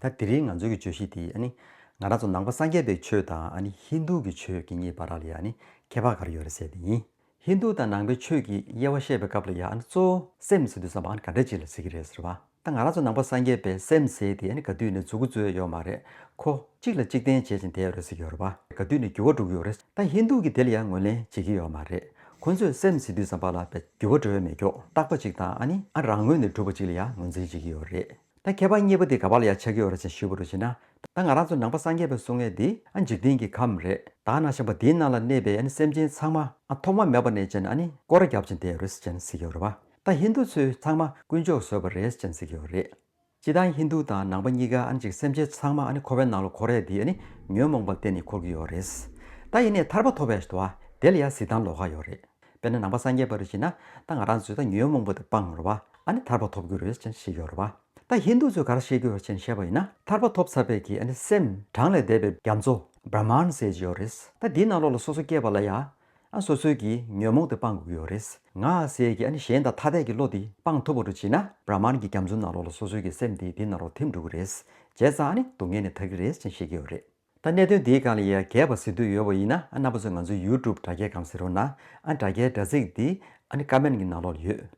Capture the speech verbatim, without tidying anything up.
ད་དེ་རིང་ང་ཚོའི་གི་བརྗོད་གཞི་དེ་ཨ་ནི་ང་རང་ཚོ་ནང་པ་སངས་རྒྱས་པའི་ཆོས་དང་ཨ་ནི་ཧིན་རྡུ་གི་ཆོས་ཀྱི་གཉིས་བར་ལ་ཡ་ཨ་ནི་ཁྱད་པར་ག་རེ་ཡོད་རེད་ཟེར་དེ་ཡིན། ཧིན་རྡུ་དང་ནང་པའི་ཆོས་ཀྱི་དབྱེ་བ་བཤད་པའི་སྐབས་ལ་ཡ་ཨ་ནི་གཙོ་བོ་སེམས་ཟེར་དུས་ཙམ་པ་ཨ་ནི་ག་འདྲ་ཅིག་ལ་ཟེར་གྱི་རེད་ཟེར་བ། ད་ང་རང་ཚོ་ནང་པ་སངས་རྒྱས་པའི་སེམས་ཟེར་དེ་ཨ་ནི་ག་དུས་ནས་འཛུགས་འགོ་བཙུགས་ཡོད་མ་རེད། ཁོ་གཅིག་ལ་གཅིག་བརྟེན་བྱེད་བཞིན་བསྡད་ཡོད་རེད་ཟེར་གྱི་ཡོད་རེད་བ། ག་དུས་ནས་འགྱུར་བ་འགྲོ་གི་ཡོད་རེད། ད་ཧིན་རྡུ་གི་དེ་ལ་ཡང་ངོས་ལེན་བྱེད་ཀྱི་ཡོད་མ་རེད། ཁོ་ཚོས་སེམས་ཟེར་དུས་ཙམ་པ་ལ་འགྱུར་བ་འགྲོ་ཡ་མེད་ཀྱོག་རྟག་པ་ཅིག་དང་ཨ་ནི་ཨ་རང་ངོས་ནས་གྲུབ་པ་ཅིག་ལ་ཡང་ངོས་འཛིན་བྱེད་ཀྱི་ཡོད་རེད། ད་ཁྱད་པར་གཉིས་པ་དེ་ག་པ་ལ་ཡང་ཆགས་ཀྱི་ཡོད་རེད་ཅེས་ཞུས་པ་རུ་བྱས་ན། ད་ང་རང་ཚོ་ནང་པ་སངས་རྒྱས་པའི་གསུང་ཡས་འདི་ཨ་འཇིག་རྟེན་གྱི་ཁམས་རེད། ད་ནང་བཞིན་པ་དེའི་ནང་ལ་གནས་པའི་ཨ་ནི་སེམས་ཅན་ཚང་མ་ཨ་ཐོག་མ་མེད་པ་ནས་བྱས་ནས་ཨ་ནི་སྐོར་ར་བརྒྱབ་ཅིང་བསྡད་ཡོད་རེད་ཅེས་ཟེར་གྱི་ཡོད་རེད་བ། ད་ཧིན་རྡུ་ཚོས་ཚང་མ་དཀོན་མཆོག་བཟོས་པ་རེད་ཅེས་ཟེར་གྱི་ཡོད་རེད། སྤྱིར་བཏང་ཧིན་རྡུ་དང་ནང་པ་གཉིས་ཀ་ཨ་ནི་ཅིག་སེམས་ཅན་ཚང་མ་ཨ་ནི་འཁོར་བའི་ནང་ལ་འཁོར་ཡས་འདི་ཨ་ནི་ཉོན་མོངས་པ་བརྟེན་ནས་འཁོར་གྱི་ཡོད་རེད། ད་ཡིན་ནའི་ཐར་པ་ཐོབ་པའི་ཞིག་ཏུ་བ་དེ་ལ་ཡང་གཟིགས་སྟངས་ལོགས་ཀ་ཡོད་རེད། དཔེར་ན་ནང་པ་སངས་རྒྱས་པ་རུ་བྱས་ན་ད་ང་རང་ཚོས་ད་ཉོན་མོངས་པ་དེ་སྤངས་རུ་བ་ཨ་ནི་ཐར་པ་ཐོབ་ཀྱི་རེད་ཅེས་བཤད་ཀྱི་ཡོད་རེད་བ། ད་ཧིན་རྡུ་ཚོས་ག་རེ་བཤད་ཀྱི་ཡོད་ཅེས་བཤད་པ་ཡིན་ན་ཐར་པ་ཐོབ་ཚར་བའི་གི་ཨ་ནི་སེམས་གྲངས་ལས་འདས་པའི་རྒྱ་མཚོ་བྷྲ་མཱན་ཟེར་གྱི་ཡོད་རེད། ད་འདིའི་ནང་ལོགས་ལ་སོ་སོ་སྐྱེས་པ་ལ་ཡང་ཨ་སོ་སོའི་གི་ཉོན་མོངས་དེ་སྤང་དགོས་ཀྱི་ཡོད་རེད། ང་ཟེར་གྱི་ཨ་ནི་གཞན་དང་ཐ་དད་ཀྱི་བློ་དེ་སྤང་ཐུབ་པ་རུ་བྱས་ན་བྷྲ་མཱན་གྱི་རྒྱ་མཚོའི་ནང་ལོགས་ལ་སོ་སོའི་གི་སེམས་དེ་འདིའི་ནང་ལོགས་ཐིམ་འགྲོ་གི་རེད། བྱས་ཙང་ཨ་ནི་སྡུག་བསྔལ་ནས་ཐར་གྱི་རེད་ཅེས་བཤད་ཀྱི་ཡོད་རེད། ད་གནད་དོན་འདིའི་སྒང་ལ་ཡ་རྒྱས་པ་གཟིགས་འདོད་ཡོད་པ་ཡིན་ན་ཨ་རྣམ་པ་ཚོས་ང་ཚོའི་ཡུ་ཊུབ་དྲ་རྒྱའི་སྒང་གཟིགས་རོགས་གནང་། ཨ་དྲ་རྒྱའི་དྲ་ཚིགས་འདི་ཨ་ནི་ཀོ་མེན་ཊི་གི་ནང་ལོགས་ལ་ཡོད།